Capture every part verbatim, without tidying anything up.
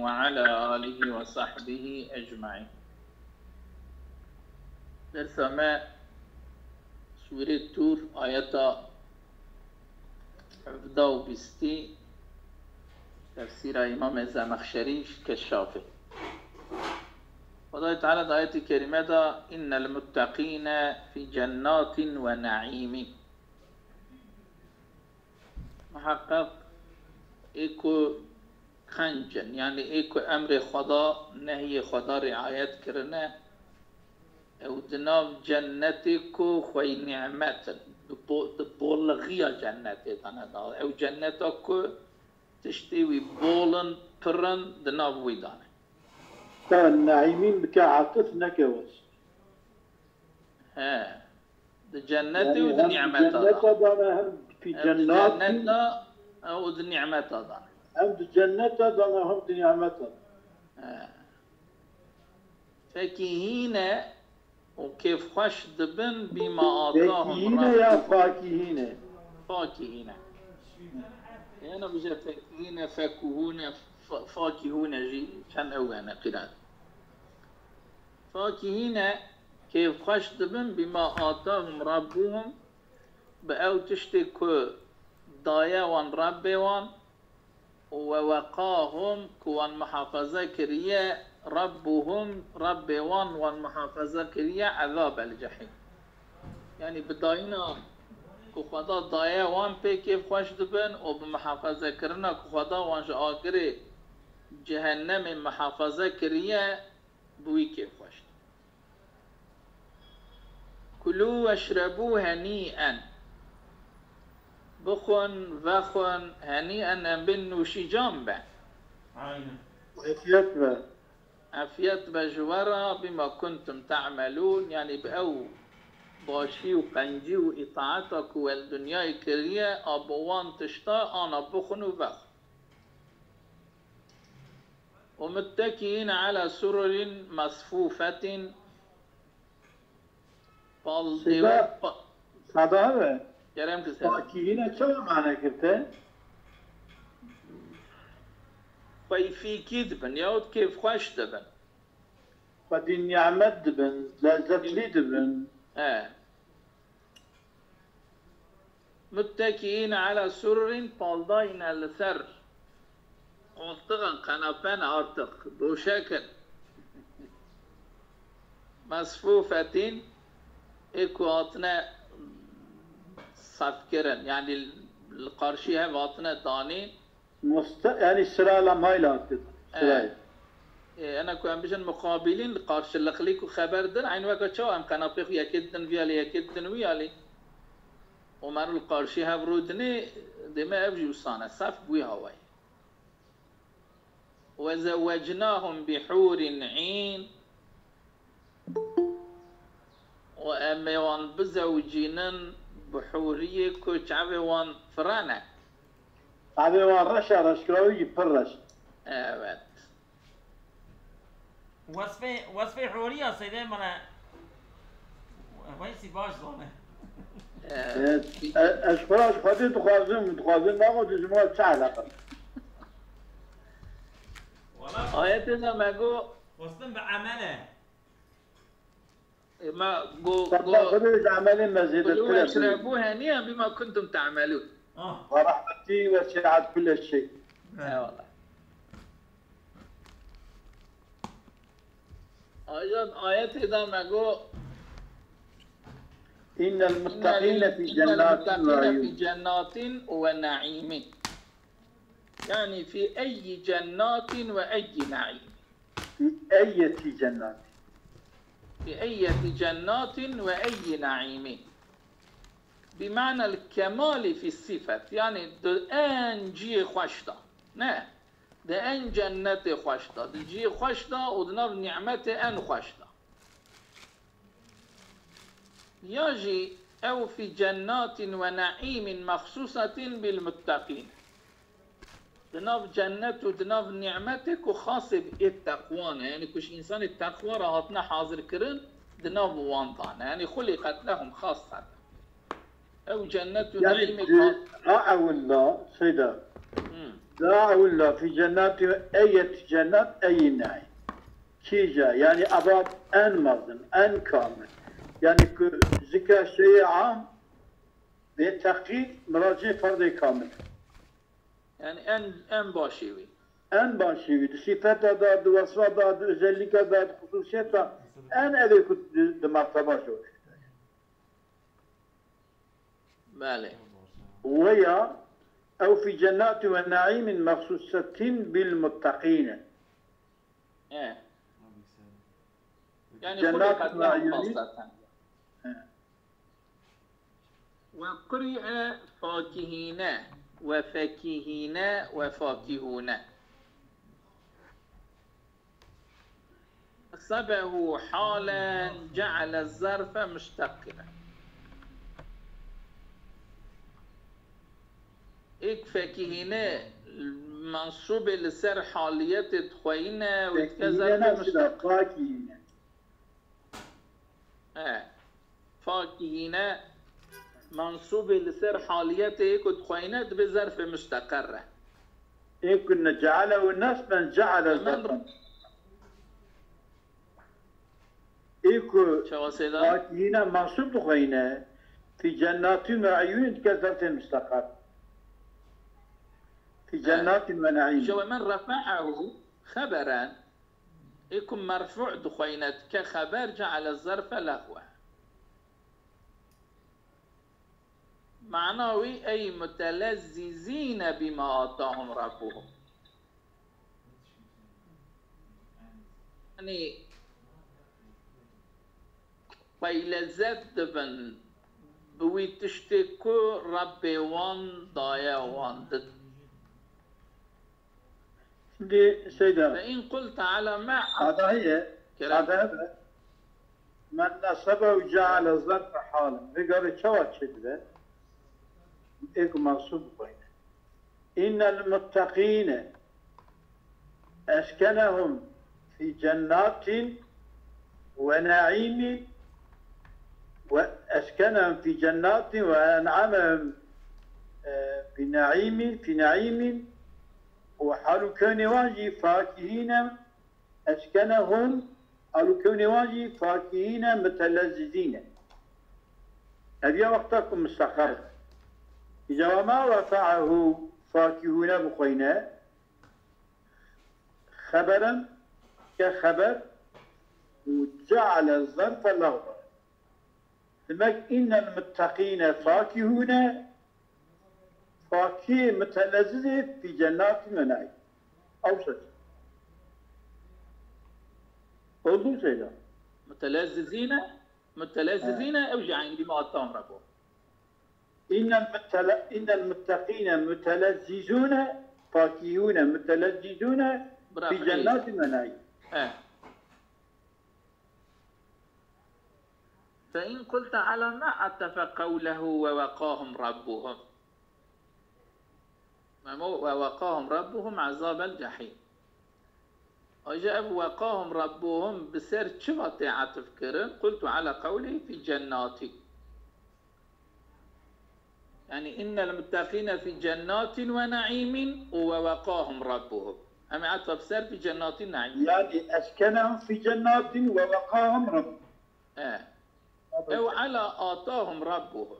وعلى آله وصحبه أجمعين. Dersa me Sûrê Tûr, ayeta hevda û bîstî, tefsîra Îmamê Zemexşerî ji Keşşafê. Xwedayê Teala di ayetê kerîme de, "إن المتقين في جنات ونعيم." Miheqeq ê ku qenc in, yanî ê ku emrê Xweda, nehyê Xweda riayet kirine, ew di nav cennetê ku xwey nîmet in, di bo-, di bolixiya cennetê de ne da. Ew cenneta ku tiştê wî bol in, pir in, di nav wî de ne. Te neîmîn bike etif neke wes. He. Di cennetê û di nîmeta de. Hem di cenneta de ne, hem di cenneta de ne. Hem di cenneta de ne, hem di nîmeta de. He. Fekîhîne û kêfxweş dibin bîma atahum Rabbuhum. Fekîhîne ya fakîhîne? Fakîhîne. Yana bije fekîhîne, fekuhûne, fa-, fakîhûne jî çend ew hene qîrat. Fakîhîne, kêfxweş dibin bîma atahum Rabbuhum, bi ew tiştê ku daye wan Rebbê wan, û we weqahum, ku wan muhafaza kiriye, Rabbuhum, Rebbê wan wan muhafaza kiriye ezabel cehîm. Yanî bi dayîna ku Xweda daye wan pê kêfxweş dibin û bi muhafazekirina ku Xweda wan ji agirê cehennemê muhafaza kiriye, bi wî kêfxweş dibin. Kulû weşrebû henîen. Bixwin, vexwin, henîen em bên nûşîcan be. Aynen. Efiyet be. Efiyet be ji we re, bîma kuntum te'melûn, yanî bi ew başî û qencî û îtaeta ku we li dinyayê kiriye, a bi wan tişta ana bixwin û vexwin. Û muttekîîne ala sururin mesfûfetin. Pal dêwek pa-, Sada be. Kerem ki Seda. Fakîhîne çawa mane girte? Xweyfîkî dibin yahut kêfxweş dibin. Xwedî nîmet dibin, lezzetlî dibin. He. Muttekîîne ala sururin, paldayîne li ser qoltiqin, qenapen artık, doşekin. Mesfûfetin, ê ku hatine sefkirin, yanî li qarşî hev hatine danîn. Muste-, yanî sıralamayla hatin. Evet. Sırayla. E, ena ku em bijin muqabilin, karşılıklı ku xeber din, aynı weka çawa em qenapê xwe yekê didin vî alî, yekê didin wî alî. Û mero li qarşî hev rû dinê, dême ev jî wisa ne, sef bi wî hawayî. Ve zewwecnahum bi hûrin în. Û em ê wan bizewicînin bi hûriyê ku çavê wan fire ne. Çavê wan reş e, reşkirawî jî pir reş. Evet. Wesfê, wesfê hûriya Seydê min e. Weysî baş zane. Evet. E, ez xwe, ez xwedê dixwazim, dixwazim, naxwe tu ji min re çi eleqe? Wala. Ayetê de me got. Xwestin bi emel e. E, me got, Xwedê ji emelê me zêdetir e. Kulû weşrebû henîen bima kuntum te'melûn. Ah. Ve rahmetî wesi'at kulle şey. Eyvallah. Ajan ayetê de me got, إن المتقين في جنات وعيون. إن المتقين في جنات ونعيم. Yani في أي جنات وأي نعيم. في أية جنات. في أية جنات وأي نعيم. بمعنى الكمال في الصفة. Yani di en cihê xweş de. Ne? Di en cennetê xweş de, di cihê xweş de û di nav nîmetê en xweş de. Ya jî ew في جنات ونعيم مخصوصة بالمتقين. Di nav cennet û di nav nîmetê ku xasê bi ê teqwa ne, yanî ku ji însanê teqwa re hatine hazirkirin, di nav wan de ne. Yanî خلقت لهم خاصة. Ew cennet û neîmê di ka- a ewil de, Seyda, Hmm. La ewla fî cennatî, eyet cennat, eyî ne'îm. Kîja, yanî ebat en mezin, en kamil. Yanî ku zika şeyê am, bê teqîd, miracê ferdê kamil. Yanî en, en başê wî. En başê wî, di sîfeta de, di wesfa de, di özellikê de, di xusûsiyeta, en evê ku di, di merteba jî. Belê. Weya, ew fî cennatî we ne'îmin mexsusetîn bil mutteqîn e. E. Yanî xulîqet lehum xasseten. Ve quri'e fakihîne ve fekihîne ve fakihûne. Nesebehu halen ce'ele zerfe muşteqîne. Êk fekihîne mensûbê li ser haliyetê dixweyîne û dike zerfê muşteq. Fakihîne. E, fakihîne mensûbê li ser haliyetê êk ku dixweyîne dibe zerfê muşteqer e. Êk ku ne ce'ele û nesben ce'ele zerfen. Ê ku fakihîne mensûb dixweyne, fî cennatin ve eyûnin dike zerfê mustaqar. Fî cennatin ve ne'îm. Ji we min refe'ehu xeberen, ê ku merfû dixweyne dike xeber, ce'ele zerfe lehwe. Mana wî ey mutelezzîzîne bîma atahum rabbuhum. Yanî xwey lezzet dibin bi wî tiştê ku Rebbê wan daye wan did. Şimdi şeyde. Ve in qulte ala ma Adahiye. Kerem. Adahiye. Men nesebehu ceale zerfe halin. Vê gavê çawa çêdibe? Êk mensûb bixweyne. Innel mutteqîne eskenehum fî cennatin ve ne'îmin ve eskenehum fî cennatin ve en'amehum, e, bi ne'îmin, fî ne'îmin û hal û kewnê wan jî fakihîne eskenehum, hal û kewnê wan jî fakihîne mutelezzizîne. Ev ya wexta ku mustaqer e. Îca we ma refe'ehu fakihûne bixweyne, xeberen ke xeber û ce'ele zerfe lehwe. Demek innel mutteqîne fakihûne, fakî mutelezizê fî cennatin ve ne'îm. Ew şeş. Oldu şeyda. Mutelezzizîne, mutelezzizîne ew jî eyn bîma atahum rabbuhum. Innel muttele-, innel mutteqîne mutelezzizûne, fakihûne mutelezzizûne fî cennatin ve ne'îm. Fe in qulte ala ma atefe qewlehu ve weqahum rabbuhum. Memo ve weqahum rabbuhum azabel cehîm. Ayrıca ev weqahum rabbuhum bi ser çi vatê atif kirin? Qultu ala qewlî fî cennatin. Yani innel mutteqîne fî cennatin ve ne'îmin û ve weqahum rabbuhum. Em ê etfa bi ser fî cennatin ne'îm. Yani eskenehum fî cennatin ve weqahum rabbuhum. E. Ew ala atahum rabbuhum.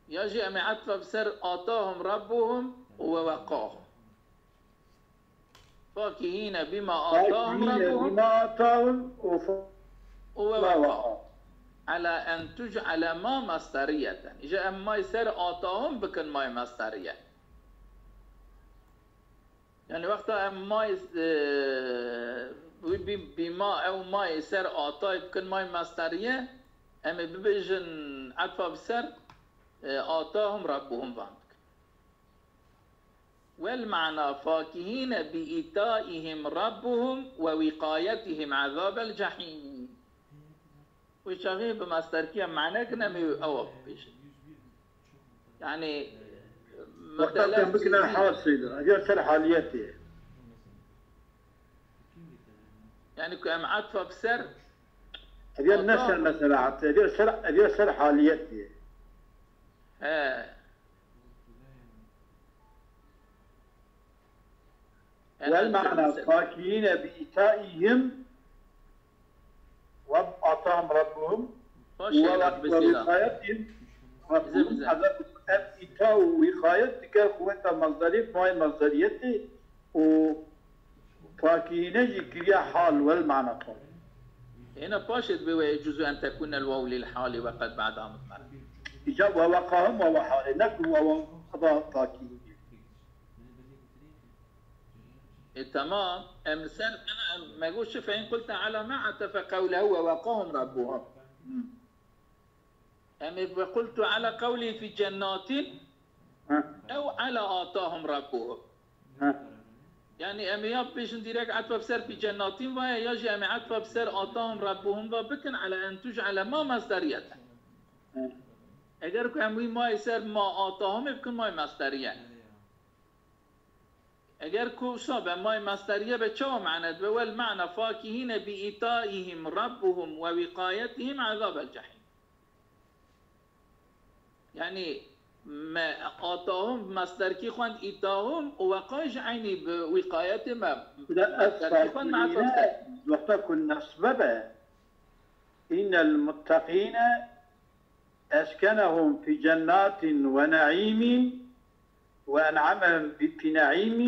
Ya jî em ê etfa bi ser atahum rabbuhum û ve weqahum. Fakihîne bîma atahum rabbuhum. Bîma atahum û û ve weqahum. Ala en tuc'ale ma masderiyeten. Îja em may ser atahum bikin may masderiye. Yani wexta em may, e, wî bî-, bîma ew may ser atay bikin may masderiye, em ê bibêjin etfa bi ser, e, atahum rabbuhum van bikin. Wel mana fakihîne bi îtaihim rabbuhum ve wîqayetihim azabel cehîm. Wê çaxê bi masderkiya mane kin em ê ewa bibêjin. Yani Wexta em bikine hal şeydir. Ev ya ser haliyetê. Yani ku em etfa bi ser Ev ya ne ser mesela, ev ya ser, ev ya ser haliyetê. He. والمعنى فاكهين بإيتائهم وآتاهم ربهم ووقايتهم ربهم عذاب. Ev îta û wîqayet dike quweta masderî, may masderiyetê û fakihîne jî kiriye hal, wel mana xwe. Hêna paşê dibê ويجوز أن تكون الواو للحال وقد بعدها مضمرة. Îca we weqahim we we halê, ne ku we we qeda fakihîne. E, tamam. Em li ser, em, me got şi فإن قلت على ما عطف قوله ووقاهم ربهم. Em ê وقلت على قوله في جنات Ha, أو على آتاهم ربهم. Ha. Yani em ê ya bêjin direkt عطف ser في جنات va ye, ya jî em ê عطف ser آتاهم ربهم va bikin على أن تجعل ما مصدرية. Ha. Eger ku em wî mayê ser ما آتاهم ê bikin mayê masderî ye. Eger ku wisa be, may masderiye be, çawa mane dibe? والمعنى فاكهين بإيتائهم ربهم ووقايتهم عذاب الجحيم. Yani me آتاهم masderkî xwend إيتاهم û weqay jî eynî bi wîqayetê me. Bila ez masderkî xwend me fakihîne, wexta ku nesbe be, إن المتقين أسكنهم في جنات ونعيم وأنعمهم في نعيم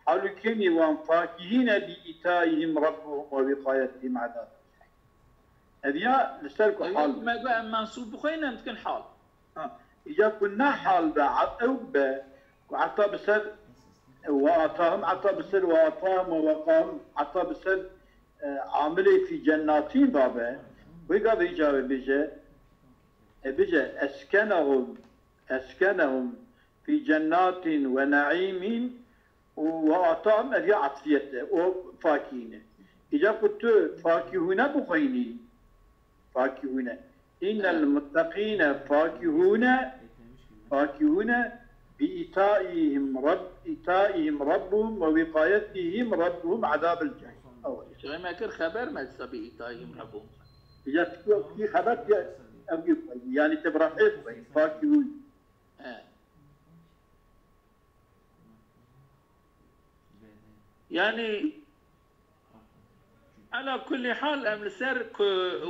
حال كوني وهم فاكهين بإيتائهم ربهم ووقايتهم عذاب الجحيم. Ev ya li ser ku hal. Me got em mensûb bixweyne em dikin hal. Ha, îca ku ne hal be, ew be, ku heta bi ser, e, وآتاهم, heta bi ser وآتاهم ووقاهم, heta bi ser, e, amilê في جنات va be, wê gavê îca wê bêje, e, bêje, أسكنهم، أسكنهم في جنات ونعيم û وآتاهم, ev ya atfiyet e, o fakihîne. Îca ku tu fakihûne bixwînî, fakihûne. إن المتقين فاكهون، فاكهون بإيتائهم رب، إيتائهم ربهم ووقايتهم ربهم عذاب الجحيم. Ew e. Çaxê me kir xeber me disa بإيتائهم ربهم. Ya tu kî xeber ya ev yê, yani te bi rafê bixwînî, fakihûn. He. Yani, ala kulli hal, em li ser ku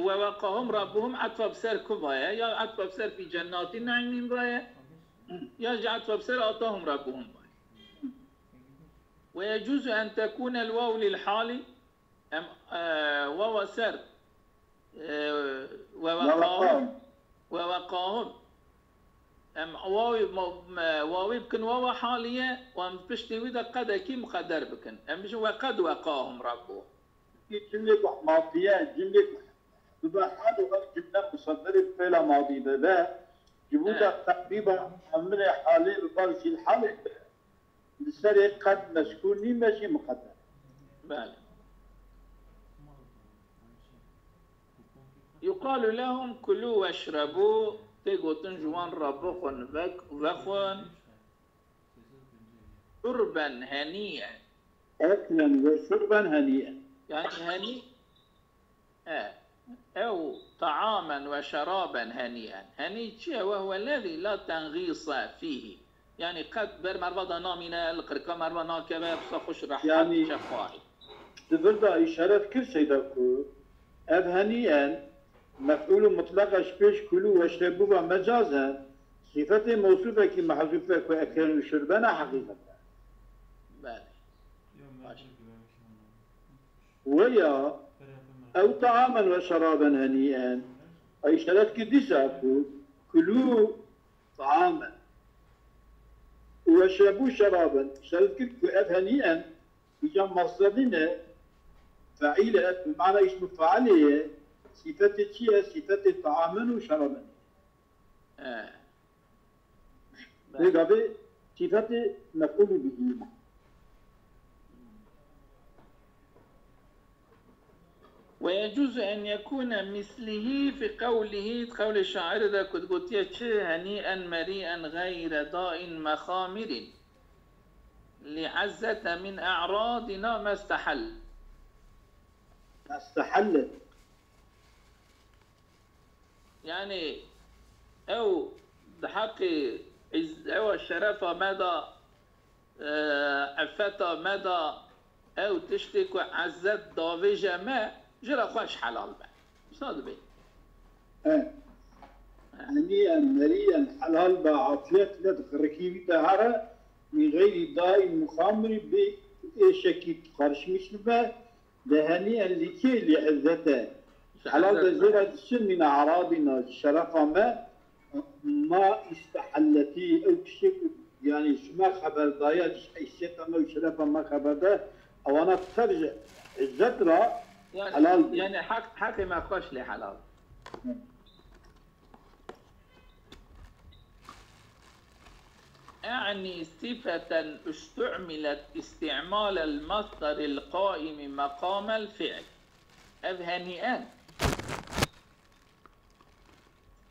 ووقاهم ربهم etfa bi ser ku va ye, ya etfa bi ser في جنات نعيم va ye, ya jî etfa bi ser آتاهم ربهم va ye. ويجوز أن تكون الواو للحال. Em, e, wawa ser, e, ووقاهم. ووقاهم. Em wawî, mo-, me, wawî bikin wawa haliye û em piştî wî de qedekî muqeder bikin. Em bijin وقد وقاهم ربهم. Cimlê ku madiye, cimlê ku bibe hal û ev cimle musedderê fêla madî be, be, ji bo de teqrîba emrê halê bi ber jîl halê be. Li serê qed mezkûr nîn be jî muqedder. Belê. يقال لهم كلوا واشربوا, tê gotin ji wan re bixwin, vek-, vexwin. شربا هنيئا. أكلا وشربا هنيئا. Yani henî, e, ew طعاما وشرابا هنيئا. Henî çi ye? وهو الذي لا تنغيص فيه. Yani qet ber merva de namîne, li qirka merva nakeve, wisa xweş rehet Yani, dişe xwarî. Di vir de îşaret kir Seyda ku ev henîen mef'ûl û mutleq e, ji pêş kulû weşrebû ve mecaz e, sîfetê mewsûfekî mehzûf e ku eklen û şirbena heqîqet e. Belê. Baş. Weya ew طعاما وشرابا هنيئا, îşaret kir dîsa ku kulû طعاما û weşrebû şeraben, îşaret kir ku ev henîen îca masder nîne, feîl e, bi mana îsmu failê ye, sîfetê çi ye? Sîfetê طعاما û شرابا. He. Lê gavê sîfetê mef'ûlî bihî. ويجوز أن يكون مثله في قوله, di qewlê şairê de ku digotiye çi, هنيئا مريئا غير داء مخامر، لعزة من أعراضنا ما استحل. ما استحل. Yani, ew di heqê îz-, ew şerefa me de, e, effeta me da ew tiştê ku ezzet davêje me, ji re xweş helal be. Wisa dibê. E, heniyen, meriyen, helal be, afiyet, ne di xirikî wî de here, min xeyrî daîm muxamrî bê êşekî karışmış bibe, de heniyen lîkê lî izzet e. Helal be, zêra diçin mîna eradîna şerefa me, ma îstehelletî, ew tiştê ku, yanî ji me xeber daye, ji heysiyeta me û şerefa me xeber daye, ewana tev ji izzet ra helal be. Yani hak, hakê me xweş lê helal. أعني صفة استعملت استعمال المصدر القائم مقام الفعل. Ev heniyen.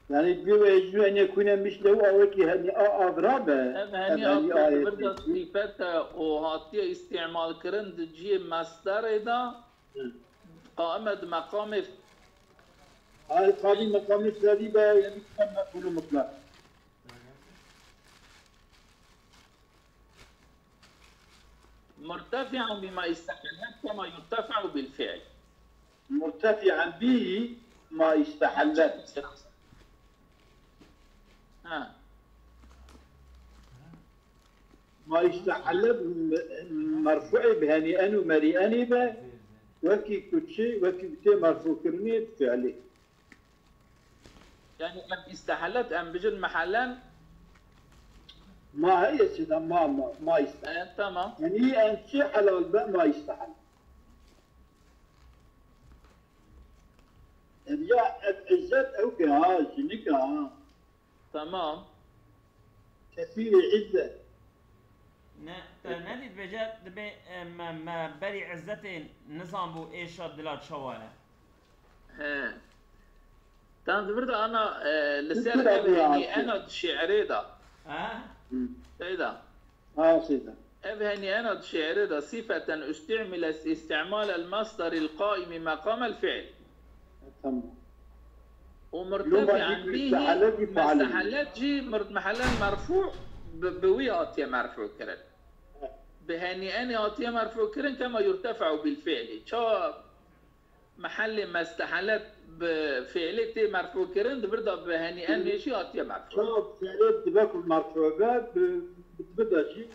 Yani bir ve yüzüne kune mislehu aveki heni'a avra be. Ev heni'a avra be. Sifete o hatiye istimal kirin di cihê masdarê da. Qaime di meqamê. Ay, qadî meqamê serî be, yani sen mef'ulü mutlak. مرتفعا بما استحلت كما يرتفع بالفعل. مرتفعا به ما استحلت. Ha. Ma îstehellet merfu'ê bi henîen û merîenê be, wekî ku çi, wekî ku tê merfûkirinê bi fiilê. Yani em îstehellet, em bijin mehellen. Ma heye sida, ma, ma, ma îstehellet. E, tamam. Henîen çi helal be, ma îstehellet. Ev ya, ev izzet ew ke ha, jinik e ha. Tamam. Kesîrê izzet. Ne, te nedî dibêje, dibê, e, me, me berî izzetê nizanbû êşa dila çawa ye. He. Tan di vir de ana, e, li ser ev henî ena di şi'rê de. Ha? Hı. Seyda. Ha, Seyda. Ev henî ena di şi'rê de, sifeten usti'mile isti'mal el masdaril qaimi meqamel fi'l. Tamam. Û murtefi'en bîhî mestehellet jî mehellen merfû bi, bi wî hatiye merfû kirin. Bi henî enê hatiye merfû kirin kema yurtefe'u bil fi'lî. Ça mehellê mestehellet bi fi'lê tê merfû kirin, di vir de bi henî enê jî hatiye merfû. Ça fi'lê dibe ku merfû be, bi, bi, bi de jî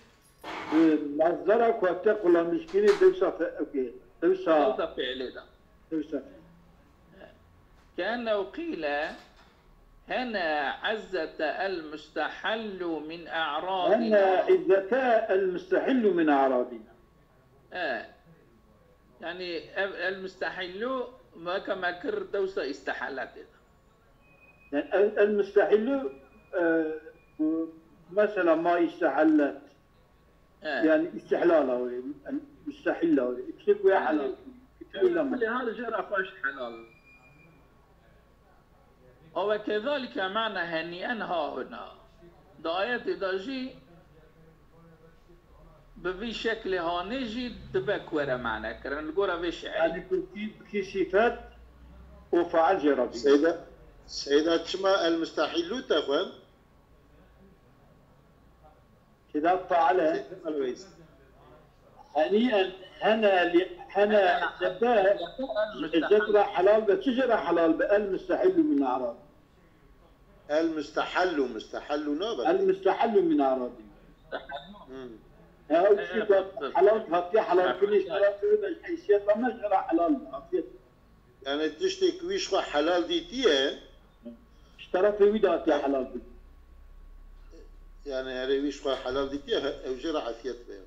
Bi mezdera ku te qulamîşkirî dewsa fe-, okey. Dewsa Dewsa fi'lê de. Dewsa fi'lê. كأنه قيل هنا عزة المستحل من أعراضنا. Hene izzete el müstehillu min a'radina. E. Yani ev el müstehillu weke me kir dewsa istehelletê de. Yani el, el müstehillu, e, bu mesela ma istehellet. He. Yani istihlala wê, yani müstehilla wê. Tiştê ku ya helal. Kulê hal jê re xweş helal. Ew e kezalike mana heniyen ha huna. Di ayetê de jî bi vî şeklê hanê jî dibe ku were mane kirin. Li gora vê şi'rê. Yani ku kî, kî sifet û fail jê re bî. Seyda, Seyda çima el müstehillu te xwend? Kida faale. Seyda Elweys. Heniyen, hene li, hene izzete, izzet re helal be, çi jê re helal be? El müstehillu min arad. El müstehallu, müstehallu ne be? El müstehallu min aradi. Hmm. Ya, o kişi de helal, hatiye helal kılmış, helal kılmış, heysiyet ama jê re helal be, afiyet. Yani tiştê ku wî ji xwe helal dîtiye. Ji terefê wî de hatiye helal bû. Yani erê wî ji xwe helal dîtiye, he, ew jê re afiyet be yani.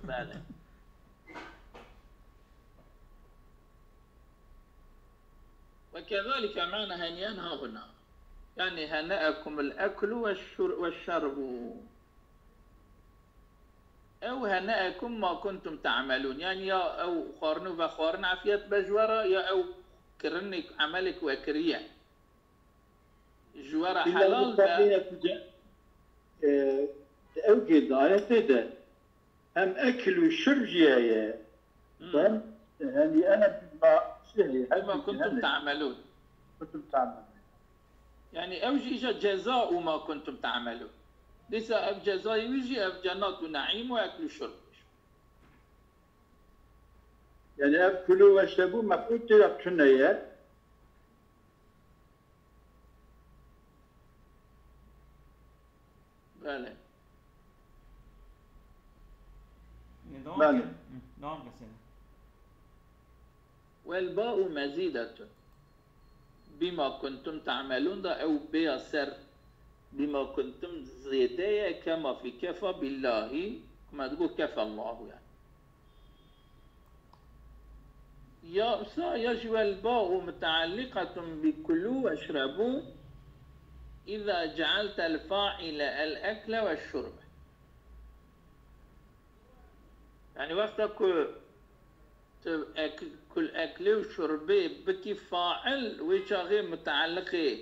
Bele. وكذلك معنى هنيئا ها هنا. Yani هنأكم الأكل والشر-، والشرب. Ew هنأكم ما كنتم تعملون. Yani ya ew xwarin û vexwarin afiyet be ji we re, ya ew kirinê, emelê ku we kiriye. Ji we re helal be. E, ew gê di ayetê de hem ekl û şurb jî heye. Hmm. Hem, e, heniyen bima şey heye, hem بما كنتم تعملون. Kuntum ta'melûn. Yani ew jî îja ceza û ma kuntum ta'melûn. Dîsa ev cezayê wî jî ev cenat û neîm û ekl û şurb. Yani ev kulû veşrebû mef'ûl tê de tune ye. Belê. Devam Belê. Ki. Devam ki seni. Wel ba'u mezîdetun. Bîma kuntum te'melûn da ew bêya ser bîma kuntum zêde ye, kema fî kefa billahî, me digot kefa Allahu yani. Ya wisa ya jî wel ba'u mutealliqetun bi kulû weşrebû, îza cealtel fa'ile el ekle ve şurbe. Yani wexta ku tu ek, kul eklê û şurbê bikî fail, wê çaxê mutealliqê.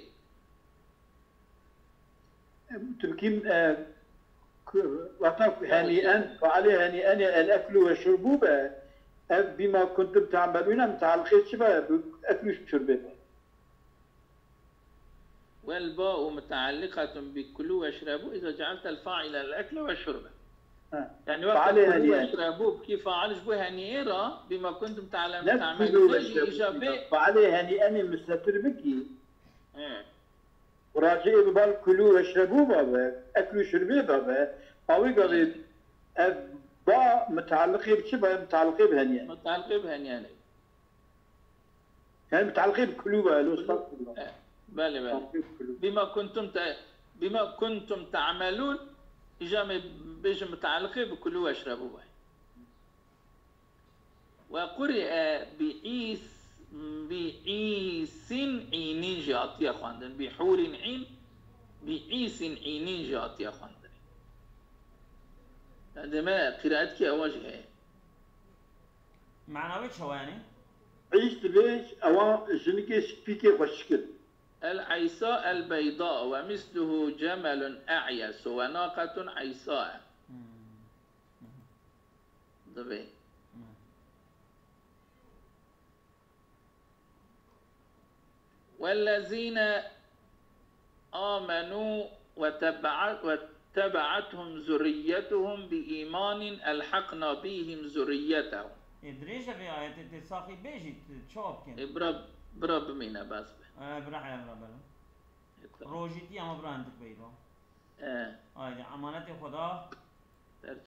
Tu bikî, e, ku, wexta ku henîen, failê henîen ya el eklu ve şurbû be, ev bîma kuntum te'melûne mutealliqê çi be? Bi eklu şurbê be. Wel ba'u mutealliqetun bi kulû weşrebû, îza cealtel fa'ile el ekle ve şurbe. Ha. Yani wexta Failê kulû henîen. Weşrebû bikî fail ji bo henîyê ra, bîma kuntum te'melûn, Ne te'melûn kulû ne jî weşrebû. îja bê. Failê henîenê mistetir bikî. He. Racê bi bal kulû weşrebû babe, eklu şurbê babe, awî gavê ev ba mutealliqê bi çi be? Mutealliqê bi henîen. Mutealliqê bi henîenê. Yani mutealliqê bi kulû be, lo estağfurullah. E, belê, belê. Mutealliqê bi kulû. Bîma kuntum te, bîma kuntum te'melûn, îja me bêjin mutealliqê bi kulû weşrebû be. Ve quri'e bi îs, bi îsin înin jî hatiye xwendin. Bi hûrin în, bi îsin înin jî hatiye xwendin. Yani deme qîraetkî ewa jî heye. Mana wê çawa yani? Îş dibêj, ewa jinikê spîkê xweşik in. El eysa el beyda ve misluhu cemelun e'yesu ve naqetun eysa. Hmm. Divê. والذين آمنوا وتبع-، وتبعتهم ذريتهم بإيمان ألحقنا بهم ذريتهم. E, dirêj e vê ayetê tê saxî bêjî, t-, çawa bikin? E, bira, bira bimîne bes be. E, bira heyal ra belo. E, tamam. Rojîtî ama bira hindik beyro. E, Haydi, emanetê Xweda.